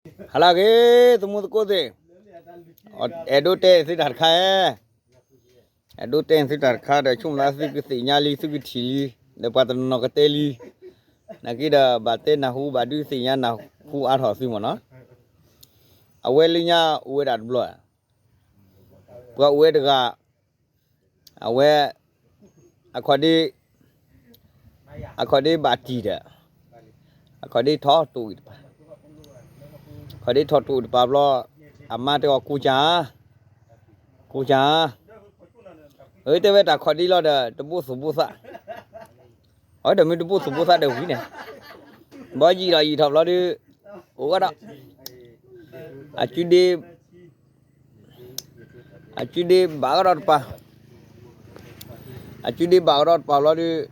ဟါလၢအဂ့ၤ သမူသကိးသ့ၣ်, အဲၣ်ဒိးတဲသုတၢ်တခါ, အဲၣ်ဒိးတဲသုတၢ်တခါဒီး ဆိကမိၣ်သးသုကသ့ၣ်ညါလံ သုကထံၣ်လံ, ဒီးပှၤတနီၤနီၤကတဲလံ, နာ်က့ဒီးဘၣ်တဲနၢ်ဟူဘၣ်ဒုးသ့ၣ်ညါနၢ်ဟူအါထီၣ်သုမ့ၢ်နီၤ, အဝဲလၢညါအိၣ်ဝဲဒၣ်တဘျီ, ပှၤအိၣ်ဝဲတဂၤ, အဝဲ, အခီၣ်ဒ့, အခီၣ်ဒ့ဘၣ်တံၢ်ဒီး, အခီၣ်ဒ့ထီၣ်တိၢ်အံၤတပၤ, အခီၣ်ဒ့ထီၣ်တိၢ်အံၤတပၤဘျီ, အမါတဲအီၤကူစၢ်, ကူစၢ်, အတဲဝဲတၢ်ခီၣ်ဒ့လီၤဒီး တဘိၣ်သူၣ်ဘိၣ်သး, အဝဲဒီးမ့ၢ်တဘိၣ်သူၣ်ဘိၣ်သးဒီးဝံၤန့ၣ်, ဘီယံာ်ဒီးယံာ်ထီၣ်ဘျီဒီး, အိၣ်ဝဲဒီး, အစုဒ့ အစုဒ့ဘၣ်ကဒီးတပၤ, အစုဒ့ဘၣ်ကဒီးတပၤလီၤဒီး,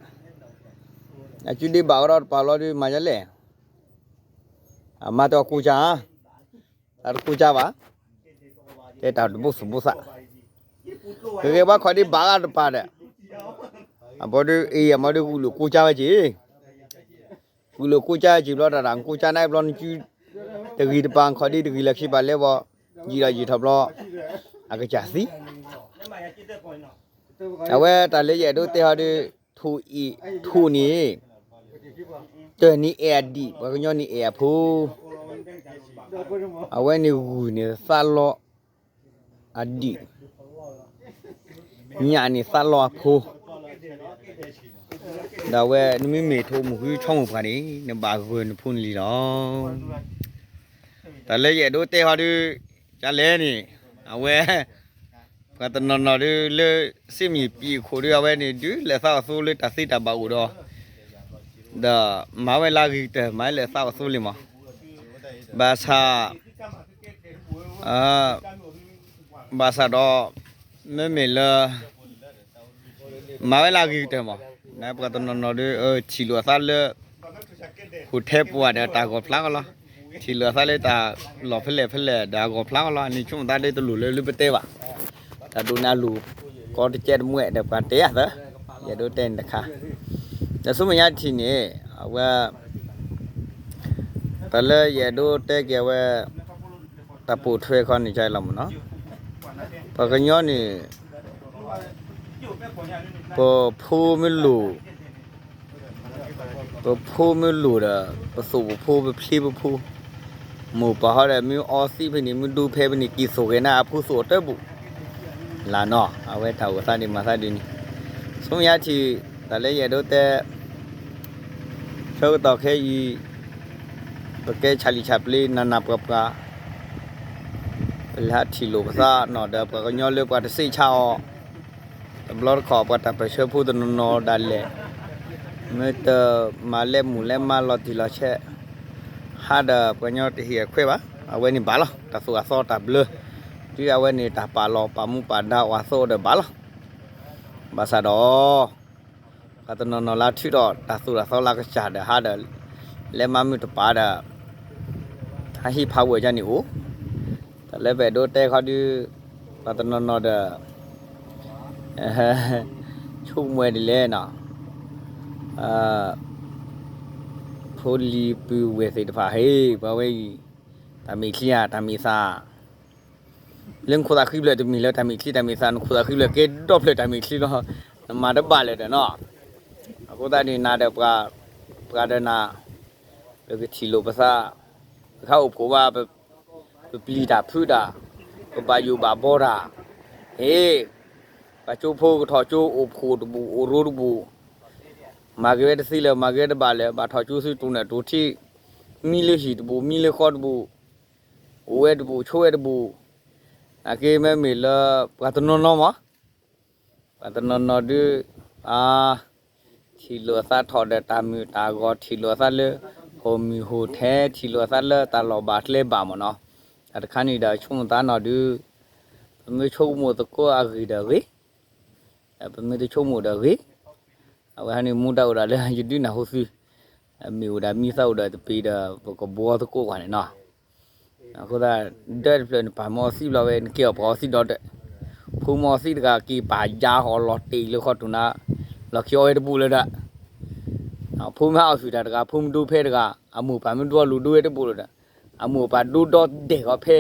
အစုဒ့ဘၣ်ကဒီးတပၤလီၤဒီး မၤယလဲၣ်, အမါတဲအီၤကူစၢ်, တၢ်တကူစၢ်ဘၣ်, တဲတၢ်တဘိၣ်သူၣ်ဘိၣ်သး, ဂ့ၤဂ့ၤဘၣ်ခီၣ်ဒ့ဘၣ်ကဒီးတပၤဒီး, အဘီဒီးအံၤ အမါဒီးဂုာ်လိာ်ကူစၢ်ဝဲက့ၤ ဂုာ်လိာ်ကူစၢ်စံးဘျီတၢ်တၢ် နကူစၢ်န့ၣ်ဘျီ နစုတဂ့ၤတပၤ နခီၣ်ဒ့တဂ့ၤလၢခံဘၣ်လဲၣ်ဘီ, ယံာ်ဒီးယံာ်ထီၣ်ဘျီ, အကစၢ်သံ, အဝဲတၢ်လၢယအဲၣ်ဒိးတဲဟီဒီး, ထူၣ်အံၤ, ထူၣ်န့ၣ်, တၢၢ်န့ၣ်အဲၣ်အဒံး ပှၤကညီန့ၣ်အဲၣ်အဖိ, အဝဲန့ၣ်ဂုၢ်န့ၣ်သးလီအဒံး, ညၣ်န့ၣ်သးလီအဖိ ဒီးအဝဲနမ့မ့ၢ်ထိးမုၢ်ဃုဆီမိၢ်ပှၢ်န့ၣ် နဘၣ်ဂၢၢ်နဖိနလံၤလီၤ. တၢ်လၢယအဲၣ်ဒိးတဲဟီဒုး, ကလဲၣ်န့ၣ်, အဝဲ, ပှၤတနီၤနီၤဒုးလၢ, စ့မံၤပံၤအခိၣ်ဒုး အဝဲန့ၣ်ဒုးလဲၤသးအီၣ်သိလၢတၢ်သ့တၢ်ဘၣ်အိၣ်ဒီး, ဒီးမၤဝဲလၢအဂ့ၤကတၢၢ် မၤဝဲလဲၤသးအီၣ်သိလံမး, ဘၣ်ဆၣ် ဘၣ်ဆၣ်ဒီး, မ့မ့ၢ်လၢ, မၤဝဲလၢအဂ့ၤကတၢၢ်မး, ပှၤတနီၤနီၤဒီး, ထံၣ်လိာ်အသးလၢ, ဟိၣ်ထဲပူၤဒီးတၢ်ဂီၤဖျါကီလီၤ, ထံၣ်လိာ်အသးလၢတၢ်လီၢ်ဖဲလဲၣ်ဖဲလဲၣ်ဒီးအဂီၤဖျါကီလီၤ, အန့ၣ်ဆိကမိၣ်သးဒ်တလိၣ်လၢလၢပတဲဘၣ်, တၢ်ဒိးန့ၣ်အလိၤ, ကီတကဲတမှဲဒီးပှၤတဲယၤသၢ, ယအဲၣ်ဒိးတဲန့ၣ်တခါ, ဒီးဆူမဲာ်ညါထံၣ်န့ၣ်, အဝဲ တၢ်လၢယအဲၣ်ဒိးတဲက့ၤအဝဲ, တၢ်ပိာ်ထွဲခီန့ၣ်ကလီၤမးနီၤ, ပှၤကညီန့ၣ်, ပဖိမ့ၢ်လိၣ်, ပဖိမ့ၢ်လိၣ်ဒီး, ပသူၣ်ပဖိပဖျ့ပဖိ, မိၢ်ပၢ်ဟီဒီးမ့ၢ်အီသံးဖဲန့ၣ် မ့ၢ်ဒူဖဲဖဲန့ၣ် က့ၤသိၣ်ဂဲၤန့ၣ်အဖိသူၣ်အတၢ်ဘူၣ်, လၢနီၤ အဝဲတၢ်အိၣ်သးဒ်မၤသးဒ်န့ၣ်, ဆူမဲာ်ညါထံၣ်, တၢ်လၢယအဲၣ်ဒိးတဲ ဆၢကတီၢ်ခဲအံၤ, ပကဲဆးလံာ်ဆးပျ့နးနးပှၤပှၤ, ပလဲၤဟးထံၣ်လိာ်ပသးနီၤဒီးပှၤကညီလၢပှၤတစ့းဆါအီၤ, တဘျီတခီၣ်ပှၤတၢ်ပၢၢ်ဆၢဖိတနီၤနီၤဒၣ်လဲာ်, မ့ၢ်တမၤလဲမူၤလဲမါလီၤတံၢ်လီၤဆဲး, ဟးဒီးပှၤကညီတဟ့ၣ်အခွဲးဘၣ်, အဝဲန့ၣ်ဘၣ်လီၤ တၢ်သိၣ်တၢ်သီတၢ်ဘျၢ, တုၤအဝဲန့ၣ်တၢ်ပာ်လီၤပာ်မူပာ်ဒါအီၤအသိးဒီးဘၣ်လီၤ. ဘၣ်ဆၣ်ဒီး ပှၤတနီၤနီၤလၢထုးထီၣ်တၢ်သိၣ်တၢ်သီလၢကစၢ်ဒီးဟးဒီး, လဲၤမၤမုၢ်တပၤဒီး, ဟးဟ့ၣ်ဖးဝဲၢ်ကန့ၣ်အိၣ်, တၢ်လၢပအဲၣ်ဒိးတဲခီဒုး, ပှၤတနီၤနီၤဒီး, ဆိကမိၣ်ဝဲဒ်လဲၣ်နီၤ, ဖိလံၤပုၢ်ဝဲၢ်သ့ၣ်တဖၣ်ဟ့ၣ် ပှၤဝဲအံၤ, တၢ်မဲာ်ချံဧါ တၢ်မဲာ်သၣ် လၢနခိၣ်သးဃံဖျၢၣ်တမ့ၢ်လၢတၢ်မဲာ်ချံတၢ်မဲာ်သၣ် နခိၣ်သးဃံဖျၢၣ်ကဲဒီဖျၢၣ်တၢ်မဲာ်ချံလီၤ, နမၤတဘၣ်လၢၤဒီးနီၤ, အဃိသတးန့ၣ်နၤဒီးပှၤ, ပှၤဒီးနၤ, ပကထံၣ်လိာ်ပသး, ပခါအိၣ်ဖှိၣ်ဘၣ်, ပပျံၤတၢ်ဖုးတၢ်, ပဘၣ်ယိၣ်ဘၣ်ဘီတၢ်, ဟ့ၣ်, ပှၤကၠိဖိကထီၣ်ကၠိအိၣ်ဖှိၣ်တဘူၣ်အိၣ်ရိတဘူၣ်, မၤက့ၤဝဲတသ့လၢၤ မၤက့ၤဝဲတဘၣ်လၢၤ ဘၣ်ထီၣ်ကၠိဆူတိၢ်န့ၣ်တိၢ်ထံ, မံလၢဟံၣ်တဘူၣ် မံလၢဃီတဘူၣ်, အိၣ်ဝဲတဘူၣ်ဆိးဝဲတဘူၣ်, အက့မ့မ့ၢ်လၢပှၤတနီၤနီၤမး, ပှၤတနီၤနီၤဒုး, အါ, ထံၣ်လိာ်အသးထီၣ်ဒီးတၢ်မုာ်တၢ်ဂီၤ ထံၣ်လိာ်အသးလၢ, ဟိၣ်မုၢ်ဟိၣ်ထဲ ထံၣ်လိာ်အသးလၢတၢ်လီၢ်ဘၣ်ကျဲဘၣ်မးနီၤ, တၢ်တခါန့ၣ်ဒီးဆိကမိၣ်သးနီၤဒုး, ပမ့ၢ်ဆိကမိၣ်သကိးအဂ့ၢ်ဒီးဂ့ၤ ပမ့ၢ်တဆိကမိၣ်ဒီးဂ့ၤ, အဝဲဟဲန့ၣ်မူဒါအိၣ်ဒီးလၢယဒုးနၢ်ဟူသု, မ့ၢ်အိၣ်ဒီးမံသးအိၣ်ဒီးတပ့ၤဒီး ပကဘှီသကိးကွၢ်န့ၣ်နီၤ, အဃိသတး, ဒၢတဖျၢၣ်နပၢ်မ့ၢ်အီသံးဘျီဝဲ နကဲအီၤပှၤအီသံးဒီးဒၢး, ဖိမ့ၢ်အီသံးတဂၤက့ၤပာ်ယါဃီလီၤတ့ၢ်လၢဃီတူၢ်နၤ, လီၢ်ခံအီဝဲတဘူၣ်လၢၤဒီး, ဖိမ့ၢ်ဟးအီၣ်ဆူၣ်တၢ်တဂၤ ဖိမ့ၢ်ဒိဖဲတဂၤ အမိၢ်ပၢ်မ့ၢ်ဒိအီၤလူၤဒိဝဲတဘူၣ်လၢၤဒီး, အမိၢ်အပၢ်ဒိၣ်ဒီဒဲးဃီဖဲ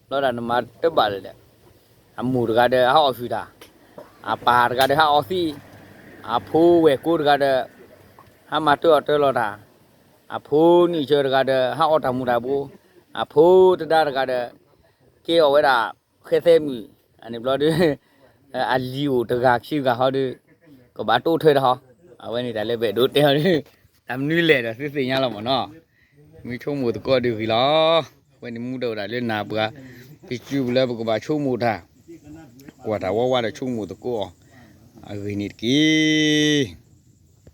လီၤဒၣ်နမၤတဘၣ်လၢၤဒီး အမိၢ်တဂၤဒီးဟးအီၣ်ဆူၣ်တၢ်, အပၢ်တဂၤဒီးဟးအီသံး, အဖိဝဲၢ်ကိတဂၤဒီး ဟးမၤတၢ်အီၣ်တၢ်လီၤတၢ်, အဖိနံၣ်ဆၢတဂၤဒီး ဟးအီၣ်တၢ်မူၤတၢ်ဘှီ, အဖိတဒါတဂၤဒီး ကဲအီၣ်ဝဲဒၣ် ဃဲသဲမုၣ်, အန့ၣ်ဘျီဒီး အလံၤအိၣ်တဂၤခံဂၤဟီဒီး ကဘၣ်တိၢ်ထွဲတၢ်ဟီ, အဝဲန့ၣ်တၢ်လၢပအဲၣ်ဒိးတဲအီၤဒီး တၢ်မနုၤလဲၣ်ဒီးသုသ့ၣ်ညါလီၤမ့ၢ်နီၤ, မ့ၢ်ဆိကမိၣ်သကိးဒီးဂ့ၤလီၤ, အဝဲန့ၣ်မူဒါအိၣ်ဒၣ်လၢနၤပှၤ ပစုပူၤလၢပကဘၣ်ဆိကမိၣ်တၢ်, ကွၢ်တၢ်ဝီဝါဒီးဆိကမိၣ်သကိးအီၤ, အဂ့ၢ်န့ၣ်တက့ၢ်.